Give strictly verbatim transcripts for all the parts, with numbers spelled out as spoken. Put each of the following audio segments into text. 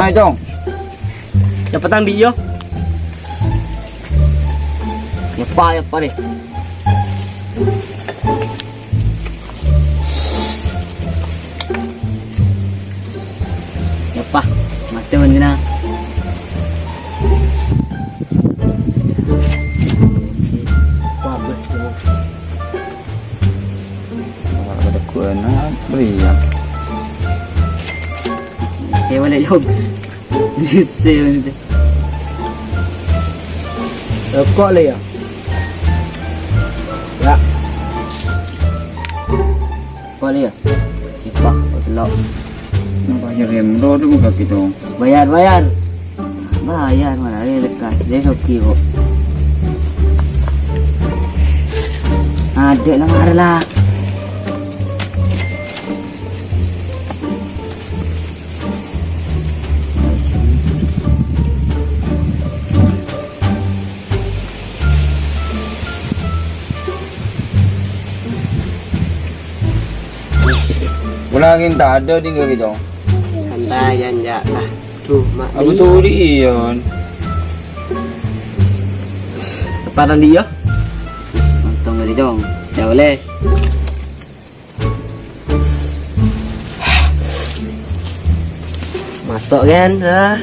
Ayo, Cong. Cepet, Andi, yo. Yapa, yapa, deh. Yapa, mate, bendina. Wah, bes, yo. Ora ada guna, beri ya. Sewa le, Jong. Sewa le. Rokok le, ya? Ya. Rokok le, ya? Lupa, kok delok. Napa aja rem? Lo tuh buka gitu. Bayar, bayar. Bayar mana? Ini lekas. Dia soki kok. Ada nama lah. Wala' ngen tadâ' tinggal gitu. Santai, yan, ya. Lah, duh, mak. Aku tuli, Yon. Tepatan dia. Untung dari dong. Ya boleh. Masuk kan? Ah.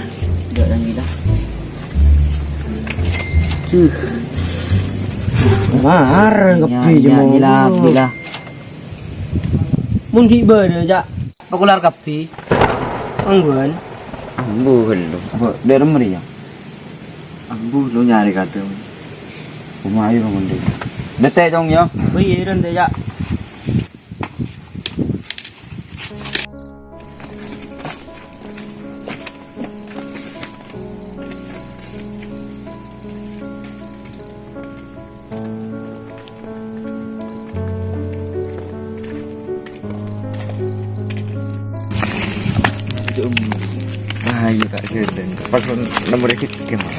Duduk lagi dah. Cuh. Mar, ya, kepi ya, jemong. Gila, gila. Mun di bâdâ, Cak. Pakular kabbhi. Angguan. Ambu lu. Apa, dârem mriyâ? Ambu lu nyarè kadhâng. Lumayan, Mang, Dek. Dete, Cong, ya. Oh iya, Ron, deh, ya. Ayo, Kak, jalan. Pas nomor dikit gimana?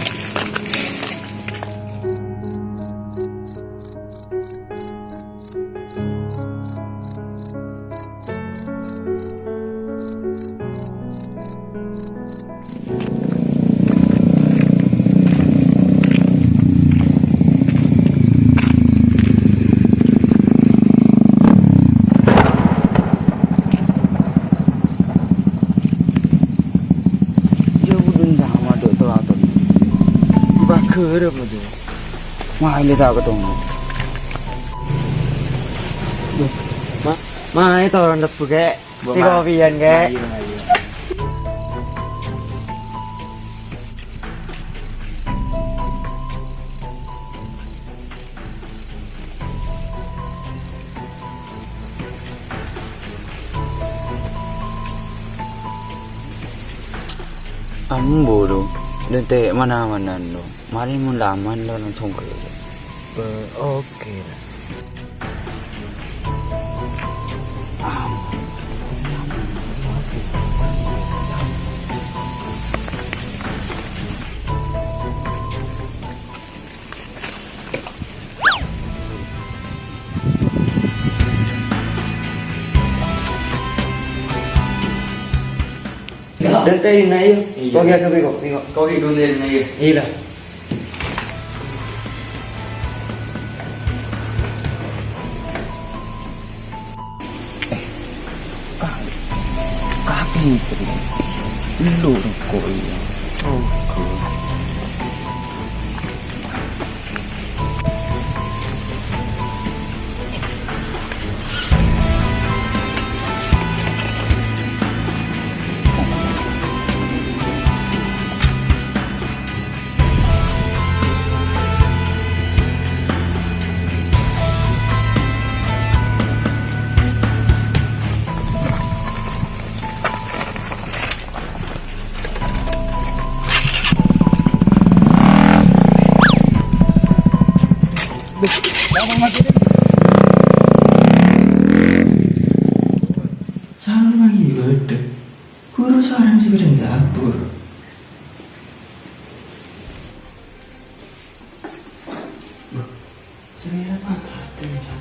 Jâ' budun sama dâ' telat. Dipaghârâ, Mas. Wah, ini tak ketemu. Ma, ma, itu orang debu, Kek. Di kopian, Kek. Ayo, ayo. Ambu, Dong. Dente mana-mana, Dong. Mari mun laman, Dong, langsung ke. Eh, oke, Dong. Dente ini, ayo. Iya. Kau lihat, kau, kau. Kau itu, ini, ayo. Iya. Eh, ka-, kapi itu. Lu kok iya. Oh, God. Sareng lagi gede. Guru seorang sih beda dapur. Sepeda patah, Cak.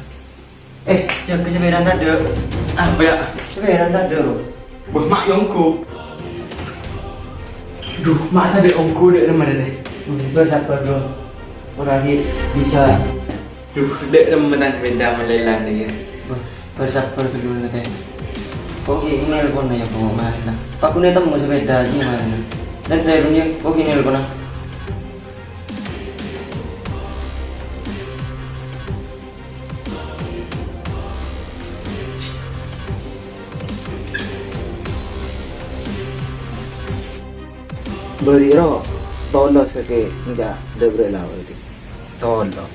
Eh, jaga sepeda tadi. Apa ya? Sepeda tadi, Bro. Wah, mak yongko. Duh, ma' tadâ' ongghu dâ' remma, Tè. Sabbhâr, sabbhâr, Bro. Ora ghi' bisa. Duh, dâ' remma tang sepèda malè èlang, Tè. Bâh, sabbhâr, sabbhâr ghâllu, Tè. Kok ghi' nelpon, yâ, Bro, malè, nah. Paghun ètemmo sepèda ghi' malè, nah. Dâ' rèya, kok ghi' nelpon, nah. Bâri' ro, tolos kakè ngajhâk dâbrâ' laot. Tolos.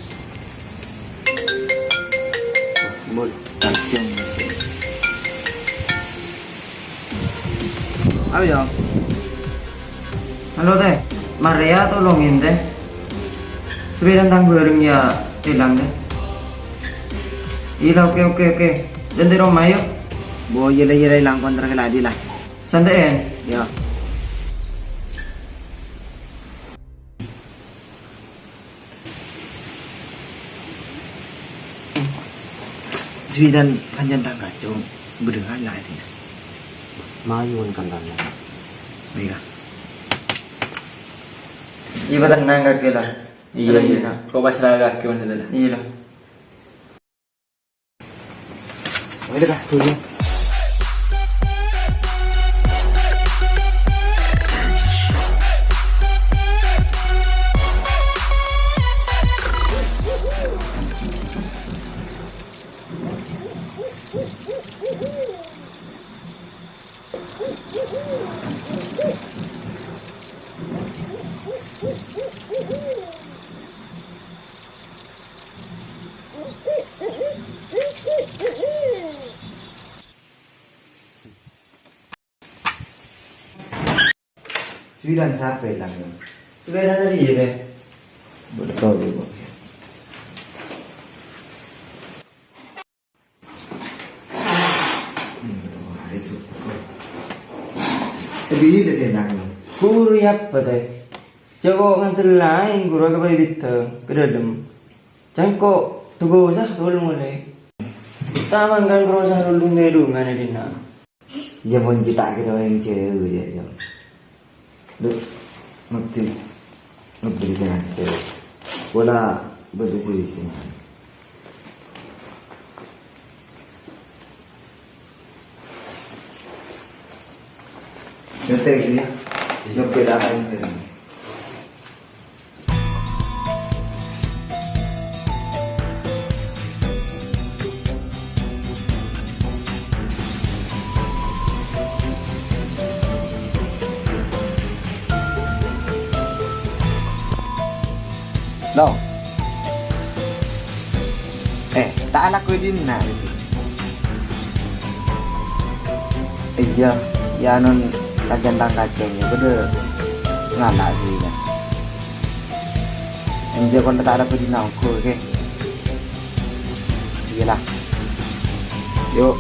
Mut, tajhem. Ayo, Jang. Halo, Tè. Marèya tolongè, Tè. Sepèdana tang bhâreng yâ èlang, Tè. Iyâ la, oke, oke, oke. Dântè roma, yâ. Bo, iyâ la, iyâ la, èlang kontra kala dhi la. Santè'è. Yâ. Sepèdana kancana tang kacong, bâdâ ngala' è dinna'. Mayu kan tang. Baiklah. Iyâ, patennang kakè la. Iyâ, iyâ. Kok pasrah kakè, Mas, la. Iyâ, la. Ayo, dah, dulu. Sepèdana sapè èlang, yâ? Sepèdana rèya, Tè. Boleh tahu, Bu. Hmm, wah, itu. Sedih deh saya nangis. Ghuru yâ apa, Tè? Jhâ' kok ngantè laèn, ghuru, ka bâdâ bhidhâng ka dâlem. Jhâ' kok tunggu sah dulu mulai. Ta' mangkana ghuru sah dulu ngèdungan è dinna'. Iyâ, mon cè' ta' kèra orèng jhâu, yâ, yâ. Dhu, ngerti, ngerti kèra. Pola bâdâ sè sènga. Ngerti, yâ? Ngerti, dah, ngerti. Lo. Eh, ta' alako è dinna'. Iyâ, yâ, non, kancana tang kacong, yâ, bâdâ ngala' sè, yâ. Enjâ' kon ta' rabu dina ongghu, oke? Iyâ la. Yuk.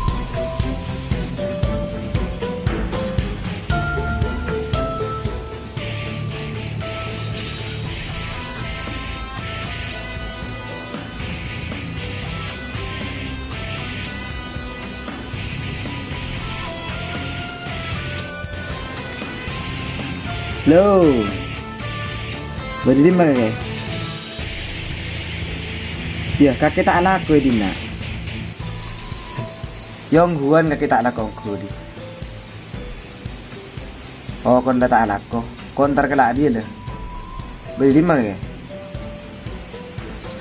Lo. Bâdâ è dimma, Kakè? Iyâ, Kakè ta' alako è dinna'. Yâ, ongghuwân Kakè ta' alako ongghu, dhi. Oh, kon la ta' alako. Kon entar kala' diyâ, la. Bâdâ è dimma, Kakè?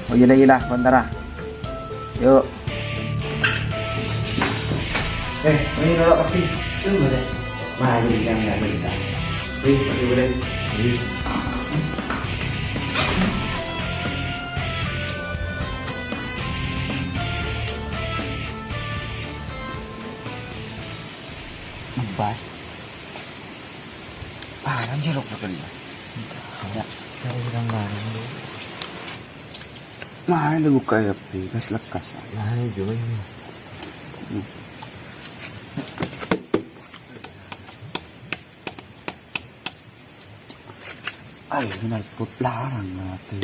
Oh, iyâ la, iyâ la, kon entara. Yuk. Eh, mayu noro' kabbhi. Cuma deh. Mayu, jangan nggak minta. Wih, kabbhi boleh. Wih. Bas. Parang jeruk na kèya. Ya, cari orang lain dulu. Mana dibuka ya, Pi? Kas lekas. Nah, ini juga ini. Ay, knalpot larang mati.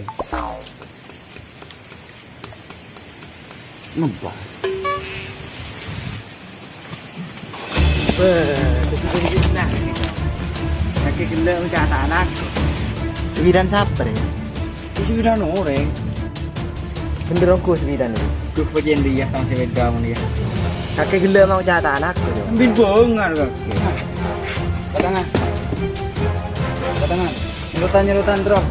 Ngebas. Beh, itu kan fitnah ini. Nah, Ghellâ' maca' ta' laku. Sabidan sapa, rè? Sabidan orèng. Bhendher ongghu sabidan, rè. Duh, pajhât iyâ tang sepeda mon iyâ. Kakè ghellâ' maca' ta' laku, rè. Bin bângal, kakè. Batangan. Batangan. Nyerotan, nyerotan, terus.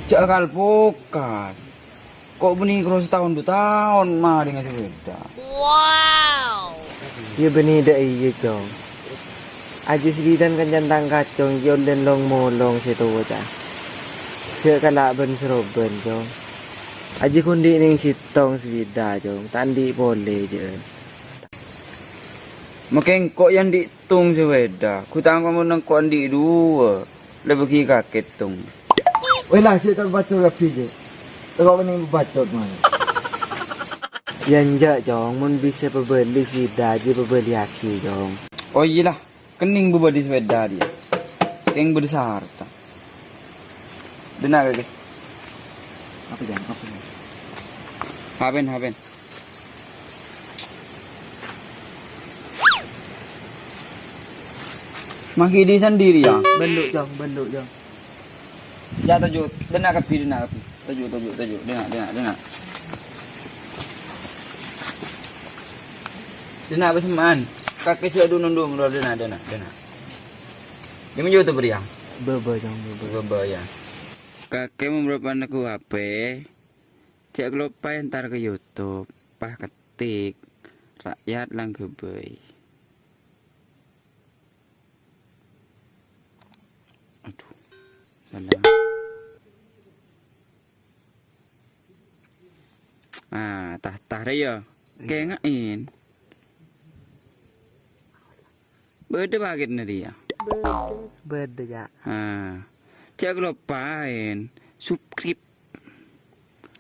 Jhâ' kal pokat. Ko' bânnè karo sataon du taon marènga sepeda. Iyâ bânnè dâ' iyâ, Cong. Ajiyâ sabidan kancana tang kacong, iyâ ollèna long-molong sè towa, ca'. Jhâ' kala' bân soroban, Cong. Ajiyâ ghu andi' nèng sèttong sepeda, Cong. Ta' andi' polè, jhâ'. Makè engko' iyâ andi' tong sepeda. Ghu tang ko' mon engko' andi' duwâ'. La bâgi kakè tong. Weh, la, sè ta' bacot kabbhi, Cè'. Tako' kennèng bacot, man. Iyâ enjâ', Cong. Mon bisa pabâli sepeda, jiyâ pabâliyaghi, Cong. Oh, iyâ, la. Kennèng bâbâli sepeda rèya. Kèng bâdâ sarta. Dâna, kakè. Apa, Jang? Apa, Jang? Hapen, hapen. Maghidi sandiri, ya? Bâllu', Jang, bâllu', Jang. Ya, toju'. Dâna kabbhi, dâna kabbhi. Toju', toju', toju'. Dâna, dâna, dâna. Dâna, apa semman? Kakè jhâ' du-nondu, dâna, dâna, dâna. Jâm YouTube, ya? Bâbâ, Jang, bâbâ. Bâbâ, ya. Kakè mon bârâmma neggu' H P, jhâ' kaloppaè entar ka YouTube, pas ketik, "Rakyat Langghâbây". Aduh, salah. Ah, tah-tah rèya. Iyâ. Kènga'è. Bâdâ pakètna rèya? Bâdâ. Bâdâ, Ca'. Ah, jhâ' kaloppaè subscribe.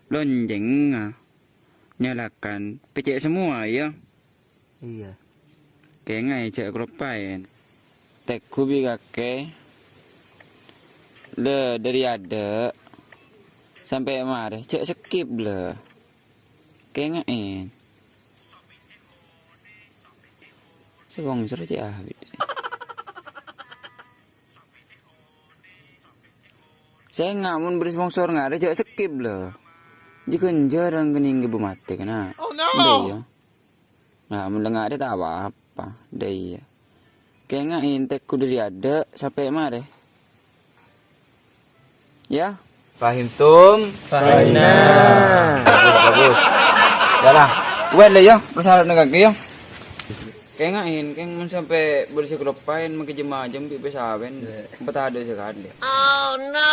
Loncèngnga nyalakan pècè' samowa, yâ? Iyâ. Kènga'è jhâ' kaloppaè. Tengghu bi' kakè. Lè, dâri adâ' sampè' marè, jhâ' skip, lè. Kènga'è. Sponsor cè' abit. Sènga' mon bâri' sponsor ngarè jhâ' skip, lè. Jhâ' ghânjhârân kennèng ghâbây matè, kana'. Oh, no! Iyâ. Nah, mon la ngarè ta' apa-apa. Dâ' iyâ. Kènga'è tengghu dâri adâ' sampè' marè. Ya? Fahimtum? Fahimna. Bagus, bagus. Yâ la. Wèn la, yâ, persalahan kakè, yâ. Kènga'è, kèng mon sampè' bâri' sè kaloppaè, mangkè jemma-jemma bi' pèsawèn. Iyâ. Empat ada sekali. Oh, no!